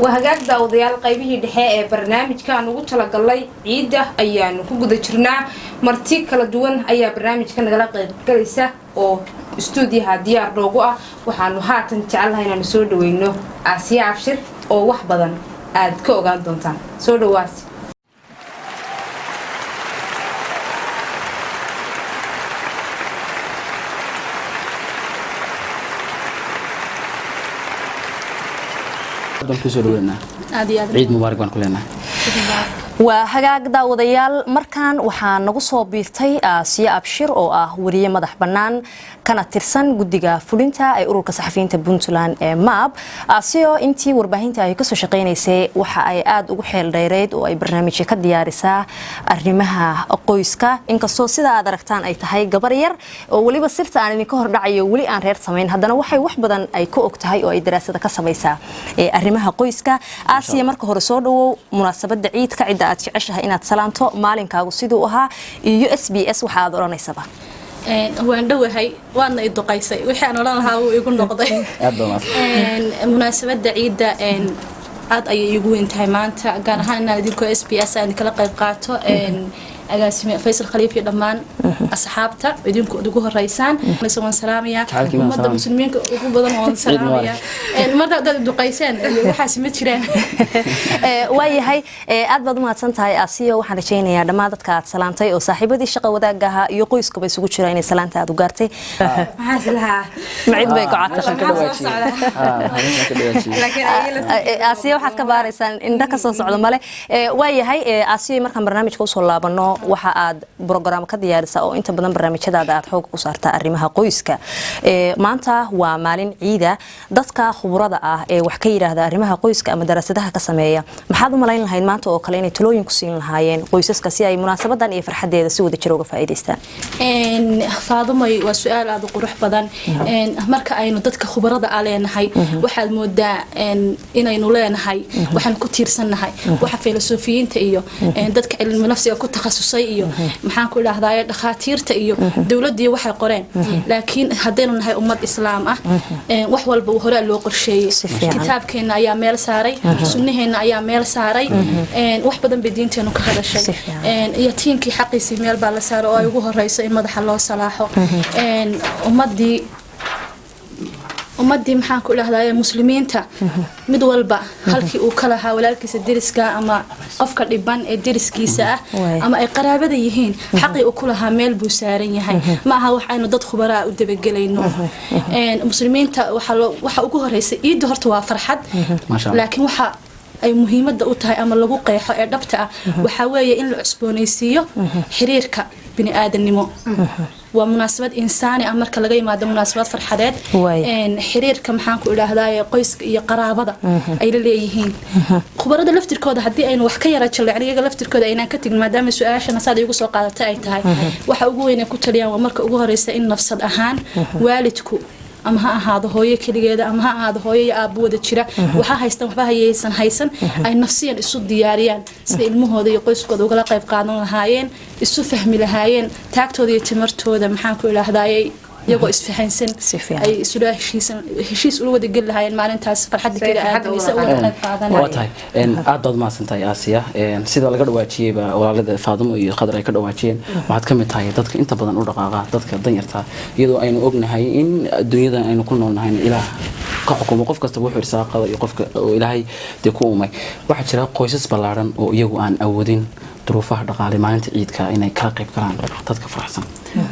Waa hagaag, daawadayaal. Qaybihii dhexe ee barnaamijkaan ugu talagalnay ciidda ayaanu ku guda jirnaa. Marti kala duwan ayaa barnaamijka nagala qaybgalaysa oo istuudiyaha diyaar noogu ah. Waxaanu haatan jecelnahay inaanu soo dhaweyno Aasiya Abshir oo wax badan aad ka ogaan doontaan. Soo dhawaas. Baan kusoo dhaweynaa. Aad iyo aad. Ciid mubaarak baan ku leenahay. Waa hagaag, daawadayaal. Markaan waxaa nagu soo biirtay Aasiya Abshir oo ah wariye madax bannaan kana tirsan guddiga fulinta ee ururka saxafiyiinta Puntland ee MAB. Aasiyo intii warbaahinta ay kasoo shaqaynaysay waxa ay aada ugu xeel dheereyd oo ay barnaamijyo ka diyaarisaa arrimaha qoyska, inkastoo sida aad aragtaan ay tahay gabar yar oo weliba sirta aan idinka hordhacayo weli aan reer samayn, haddana waxay wax badan ay ka og tahay oo ay daraasada ka samaysaa ee arrimaha qoyska. Aasiya, marka hore soo dhawow. Munaasabada ciidka, cidda aad jeceshahay inaad salaanto, maalinkaagu siduu ahaa iyo SBS waxa aad odhanaysaba. Waan dhowahay, waadna i duqaysay. Wixii aan odhan lahaa wuu igu noqday. Aad baa mahadsan. Munaasabada ciidda aad ayay iigu weyn tahay maanta, gaar ahaan inaan idinkoo SBS aan kala qayb qaato, agaasime Faysal Khaliif iyo dhammaan asxaabta idinku ugu horeysaan waan salaamayaa. Jacaylkii baan ummadda salaamaya. Muslimiinka ugu badan waan salaamayaa. Marka dad duqayseen waxaas ma jiraan. Waayahay, aad baad u mahadsan tahay, Asiyo. Waxaan rajaynayaa dhammaan dadka aad salaantay oo saaxiibadii shaqa wadaagga ahaa iyo qoyskaba isugu jira inay salaanta aad u gaartay. Maxaas lahaa? Macid bay gocata. Meeshaan ka dhawaajiyey. Meeshaan ka dhawaajiyey. Laakiin ayaga Aasiya waxaad ka baaraysaan indho ka soo socdo male. Waayahay, Aasiya, markaan barnaamijka usoo laabano, waxa aad program ka diyaarisaa oo inta badan barnaamijyadaada aad xooga ku saartaa arrimaha qoyska. Maanta waa maalin ciida. Dadka khuburada ah ee wax ka yidhaahda arrimaha qoyska ama daraasadaha ka sameeya, maxaad u malayn lahayd maanta oo kale inay talooyin ku siin lahaayeen qoysaska si ay munaasabadan iyo farxadeeda si wada jir uga faa'iidaystaan? Faadumay, waa su-aal aada u qurux badan. Marka aynu dadka khubarada a leenahay, waxaad moodaa inaynu leenahay waxaan ku tiirsannahay waxa filosofiyiinta iyo dadka cilmi nafsiga ku takhasusay iyo maxaan ku idhahdaye dhakhaatiirta iyo dowladdii waxay qoreen. Laakiin haddaynu nahay ummad islaam ah, wax walba horaa loo qorsheeyey. Si fiican. Kitaabkeena ayaa meel saaray, sunnaheena ayaa meel saaray, wax badan bay diinteenu ka hadashay. Si fiican. Yatiimkii xaqiisii meel baa la saaray oo ay ugu horeyso in madaxa loo salaaxo. Ummadii maxaan ku idhahdaa muslimiinta, mid walba halkii uu ka lahaa walaalkiisa deriska ama qofka dhiban ee deriskiisa ah ama ay qaraabada yihiin, xaqii uu ku lahaa meel buu saaran yahay. Ma aha wax aynu dad khubaraa u dabagelayno. Muslimiinta waxa ugu horeysa ciidda horta waa farxad. Maasha Allah. Laakiin waxa ay muhiimadda u tahay ama lagu qeexo ee dhabta ah waxaa weeye in la cusboonaysiiyo xiriirka bini aadamnimo. Waa munaasabad insaani ah marka laga yimaado munaasabad farxadeed. Xiriirka maxaan ku idhaahdaa qoyska iyo qaraabada ay la leeyihiin. Khubarada laftirkooda haddii aynu wax ka yara jalleecno, iyaga laftirkooda aynaan ka tegin, maadaama su-aashana saad igu soo qaadatay ay tahay, waxa ugu weyn ay ku taliyaan waa marka ugu horeysa in nafsad ahaan waalidku, ama ha ahaado hooyo keligeeda ama ha ahaado hooyo iyo aabbo wada jira, waxa haystan waxba hayaysan haysan, ay nafsiyan isu diyaariyaan sida ilmahooda iyo qoyskooda ugala qayb qaadan lahaayeen, isu fahmi lahaayeen, taagtooda iyo timartooda maxaan ku idhaahdayay iyagoo isfahansan Si fiican. ay isula heshiisan heshiis ula wada geli lahaayeen maalintaas farxadda Say keli farxadda aadanaysa uga uga qayb qaadanaya. Waa tahay. Aad baad mahadsantahay, Aasiya. Sida laga dhawaajiyeyba, walaalada Faadimo iyo Khadar ay ka dhawaajiyeen, waxaad ka mid tahay dadka inta badan u dhaqaaqa dadka danyarta, iyadoo aynu ognahay in adduunyadan aynu ku noolnahay Ilaah ka xukumo qof kastaba wuxuu irsaaqada iyo qofka oo Ilaahay dee ku uumay. Waxaa jira qoysas ballaaran oo iyagu aan awoodin duruufaha dhaqaale maalinta ciidka inay kala qayb galaan dadka faraxsan.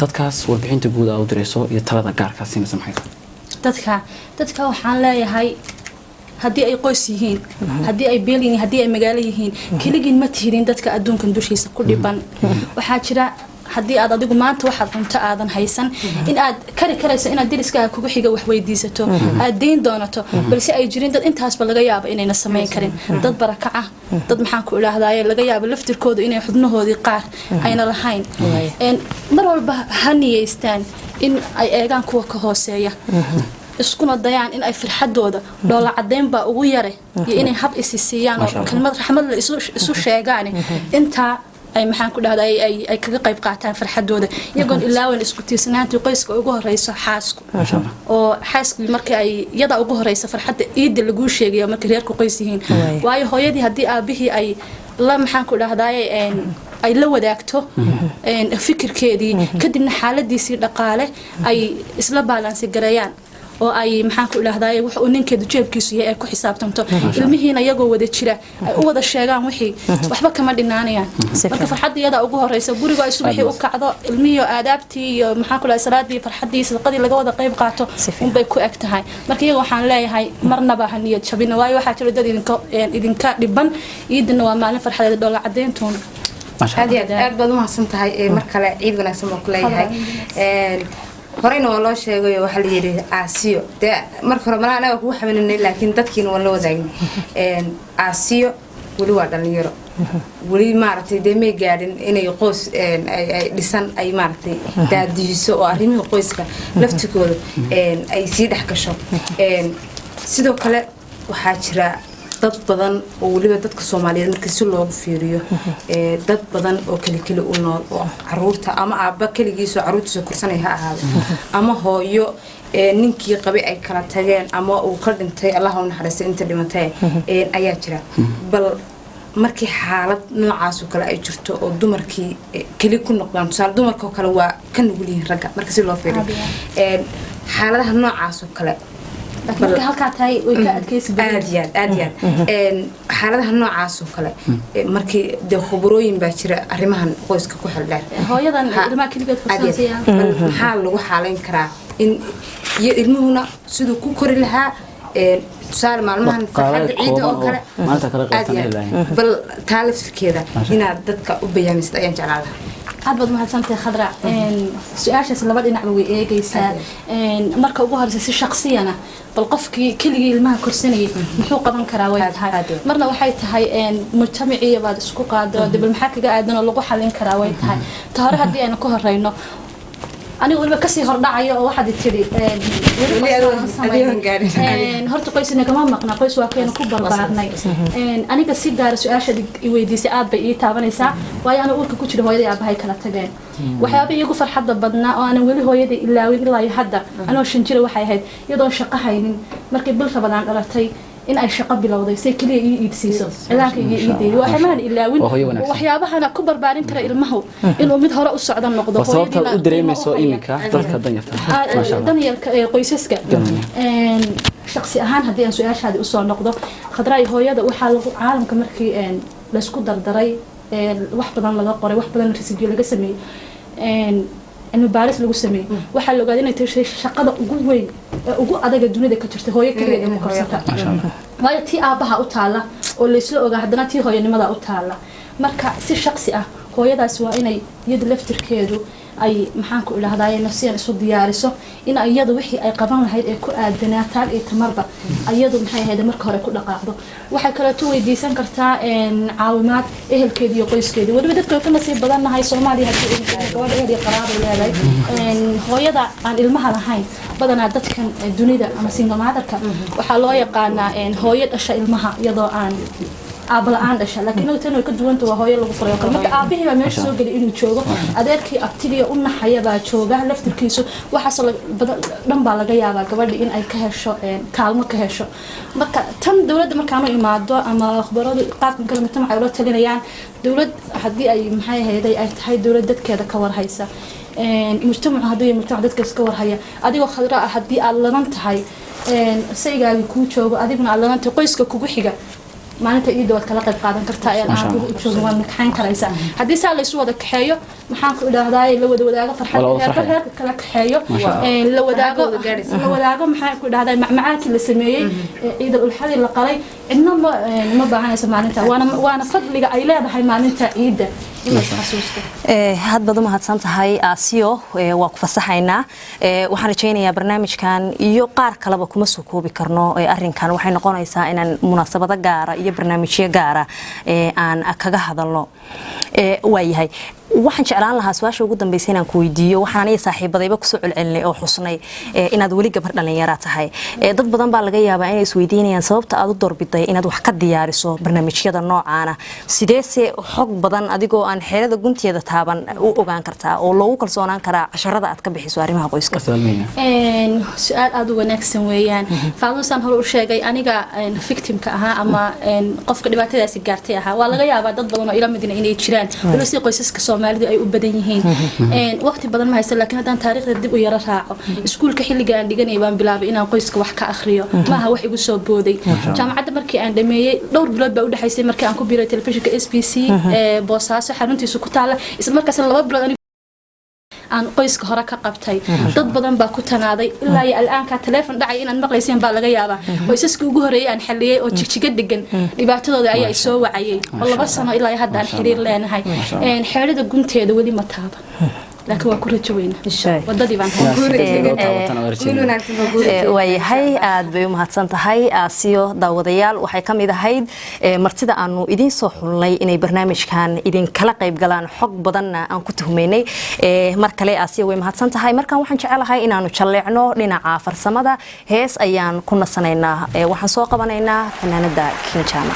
Dadkaas warbixinta guud aa u dirayso iyo talada gaarkaa siinaysa maxay tahay? Dadka waxaan leeyahay, haddii ay qoys yihiin, haddii ay beel yihiin, haddii ay magaalo yihiin, keligiin ma tihidin dadka adduunkan dushiisa ku dhiban. Waxaa jira haddii aad adigu maanta waxaad cunto aadan haysan, in aad kari karayso inaad deriskaaga kugu xiga wax weydiisato, aad deyn doonato, balse ay jirin dad intaasba laga yaabo inayna samayn karin, dad barakaca, dad maxaan ku idhaahdaye laga yaabo laftirkoodu inay xubnahoodii qaar ayna lahayn. Mar walba ha niyeystaan in ay eegaan kuwa ka hooseeya, iskuna dayaan in ay farxadooda dhoola cadeyn baa ugu yare iyo inay hab isi siiyaan Masha oo Allah. kelmad raxmad la isu sheegaan intaa Ay, maxaan ku dhahdaa, ay kaga qayb qaataan farxadooda, iyagoon ilaawan isku tiirsanaantii qoyska ugu horeyso xaasku, oo xaaskii markii ay iyada ugu horeysa farxadda ciidda laguu sheegayo markay reerku qoys yihiin. Waayo, hooyadii haddii aabihii ay la, maxaan ku dhahdaay, ay la wadaagto fikirkeedii, kadibna xaaladiisii dhaqaale ay isla balance gareeyaan, oo ay, maxaan ku idhahdaay, wax uu ninkeedu jeebkiisu yahay ay ku xisaabtanto, ilmihiina iyagoo wada jira ay u wada sheegaan wixii, waxba kama dhinaanayaan. Marka farxadda iyadaa ugu horeysa guriga ay subaxii u kacdo, ilmihii oo aadaabtii iyo, maxaan ku dhahay, salaadii, farxaddii, sadaqadii laga wada qayb qaato unbay ku eg tahay. Marka iyaga waxaan leeyahay, marnaba ha niyad jabina, waayo waxaa jira dad idinka dhiban. Ciidana waa maalin farxadeed, dhoola cadeyntuun. Aad iyo aad aad baad umahadsan tahay. Mar kale ciid wanaagsan baan ku leeyahay. Horeyna waa loo sheegay, waxaa la yidhi Aasiyo dee marka hore malaha anaga kugu xaminanay, laakiin dadkiina waan la wadaagnay. Aasiyo weli waa dhalinyaro, weli maaragtay dee may gaadhin inay qoys ay dhisan, ay maaragtay daadihiso oo arrimihii qoyska laftigooda ay sii dhex gasho. Sidoo kale waxaa jira dad badan oo weliba dadka Soomaaliyeed markii si loogu fiiriyo, dad badan oo keli keli u nool, oo caruurta ama aabba keligiisoo caruurtiisa korsanaya ha ahaado, ama hooyo ninkii qabay ay kala tageen ama uu ka dhintay, Allah u naxariistay inta dhimatay, ayaa jira. Bal markii xaalad noocaas oo kale ay jirto oo dumarkii keli ku noqdaan, tusaale dumarka oo kale waa ka nugul yihiin ragga marka si loo fiiriyo xaaladaha noocaas oo kale. Marka halkaa tahay way ka adkaysi badan. Aad iyo aad, aad iyo aad. Xaaladaha noocaas oo kale markii dee khubarooyin baa jira arrimahan qoyska ku xildheer. Hooyadan ilmaha keligeed korsanaysa. Bal maxaa lagu xaalayn karaa in iyo ilmuhuna siduu ku kori lahaa, tusaale maalmahan farxadda ciidda oo kale? Bal taa laftirkeeda inaad dadka u bayaamisid ayaan jeclaan lahaa. Aad baad mahadsantahay, Khadra. Su-aashaas laba dhinacba way eegaysaa. Marka ugu horeysa, si shaqsiyana, bal qofkii keligii ilmaha korsanayay muxuu qaban karaa way tahay. Marna waxay tahay mujtamacii baad isku qaado de, bal maxaa kaga aadan oo lagu xalin karaa way tahay. Ta hore haddii aynu ka horeyno, aniga weliba kasii hordhacayo oo waxaad tidhi horta qoys nagama maqna, qoys waa keenu ku barbaarnay. Aniga si gaara su-aashaad i weydiisay aad bay ii taabanaysaa, waayo aniga uurka ku jira hooyaday aabahay kala tageen. Waxyaaba iigu farxadda badnaa oo aanan weli hooyaday ilaawin ilaa iyo hadda anoo 5 jira waxay ahayd iyadoon shaqo haynin markii bil Rabadaan dhalatay in ay shaqo bilowday say keliya ii iidsiiso cilaanka iyo iideeyay. Waxyaabahan ilaawin, waxyaabahana ku barbaarin kara ilmahu inuu mid hore u socda noqdo. Sababta u dareemayso iminka dadka danyarta. Danyarka ee qoysaska. Shaqsi ahaan haddii aan su-aashaadii usoo noqdo, Khadraay, hooyada waxaa lagu caalamka markii laysku dardaray, wax badan laga qoray, wax badan research laga sameeyey, cilmi baaris lagu sameeyey, waxaa la ogaaday inay tahay shaqada ugu weyn ee ugu adaga dunida ka jirta hooyo keligeed ee ku korsata. Waayo, tii aabbaha u taalla oo laysla ogaa, haddana tii hooyanimada u taalla. Marka si shaqsi ah hooyadaasi waa inay iyada laftirkeedu ay, maxaan ku idhahdaye, nafsiyan isu diyaariso in iyadu wixii ay qaban lahayd ee ku aadanaa taag iyo tamarba iyadu, maxay ahayd, marka hore ku dhaqaaqdo. Waxay kaleeto weydiisan kartaa caawimaad ehelkeedi iyo qoyskeedii. Weliba dadka way ka nasiib badannahay Soomaaliya haddii gabadha ehel iyo qaraabay leedahay. Hooyada aan ilmaha lahayn badanaa dadkan dunida ama single motherka waxaa loo yaqaanaa hooyo dhasha ilmaha iyadoo aan aabba la-aan dhasha, laakiin tan way ka duwanta, waa hooyo lagu furay oo kale. Marka aabihii baa meesha soo gelay inuu joogo, adeerkii, abtigii u naxaya baa jooga laftirkiisu. Waxaasoo dhan baa laga yaabaa gabadhi in ay ka hesho kaalmo ka hesho. Marka tan dowladda markaanu imaado ama akhbaradu qaabkan kale mujtamaca ay ula talinayaan, dowlad haddii ay, maxay ahayday, ay tahay dowlad dadkeeda ka warhaysa, mujtamacu hadduu yahay mujtamac dadka iska warhaya, adigoo Khadra ah haddii aad ladan tahay, saygaagii kuu joogo, adiguna aad ladan tahay, qoyska kugu xiga maalinta iida waad kala qayb qaadan kartaa ee aan u joogin waad kaxayn karaysaa. Haddii saa laysu wada kaxeeyo, maxaan ku idhaahdaa, la wada wadaago farxad, reerba reerka kala kaxeeyo, la wadaago, maxaan ku idhahdaa, macmacaankii la sameeyey, ciidal ulxadii la qalay, cidna ma baahanayso maalinta. Waana fadliga ay leedahay maalinta ciidda in la xasuusto. Had baad u mahadsan tahay, Aasiyo. Waa ku fasaxaynaa. Waxaan rajaynayaa barnaamijkan iyo qaar kaleba kuma soo koobi karno arrinkan. Waxay noqonaysaa inaan munaasabado gaara iyo barnaamijyo gaara aan kaga hadalno. Waayahay, waxaan jeclaan lahaa su-aasha ugu dambaysa inaan ku weydiiyo. Waxaan aniga saaxiibadayba kusoo celcelinay oo xusnay inaad weli gabar dhallinyara tahay. Dad badan baa laga yaabaa inay isweydiinayaan sababta aad u doorbiday inaad wax ka diyaariso barnaamijyada noocaana. Sideese xog badan adigoo aan xeerada gunteeda taaban u ogaan kartaa oo loogu kalsoonaan karaa casharada aad ka bixiso arrimaha qoyska? Su-aal aada u wanaagsan weeyaan, Faadmo. Saan hore u sheegay, aniga victimka ahaa ama qofka dhibaatadaasi gaartay ahaa. Waa laga yaabaa dad badan oo ila midna inay jiraan, waliba si qoysaska Soomaalidu ay u badan yihiin. Waqti badan ma haysan, laakiin haddaan taariikhda dib u yaro raaco, iskuulka xilliga aan dhiganayay baan bilaabay inaan qoyska wax ka akhriyo. Maaha wax igu soo booday. Jaamacadda markii aan dhameeyey, dhowr bilood baa udhexaysay markii aan ku biiray telefishinka SBC ee Boosaaso xaruntiisu ku taala. Isla markaasna 2 bilood aan qoyska hore ka qabtay, dad badan baa ku tanaaday. Ilaa iyo al'aanka taleefon dhacay inaad maqlayseen baa laga yaabaa. Qoysaskii ugu horreeyay aan xaliyey oo Jigjiga degan dhibaatadooda ayaa soo wacayay, oo 2 sano ilaa iyo hadda aan xiriir leenahay. Xeerada gunteeda weli ma taaban, laakiin waa ku rajo weynaa, wadadii baan. Waayahay, aad bay u mahadsan tahay Aasiyo. Daawadayaal, waxay ka mid ahayd martida aanu idiin soo xulnay inay barnaamijkan idinkala qayb galaan, xog badanna aan ku tuhmaynay. Mar kale Aasiya way mahadsan tahay. Markan waxaan jecelahay inaanu jalleecno dhinaca farsamada. Hees ayaan ku nasanaynaa. Waxaan soo qabanaynaa fanaanada Kinjama.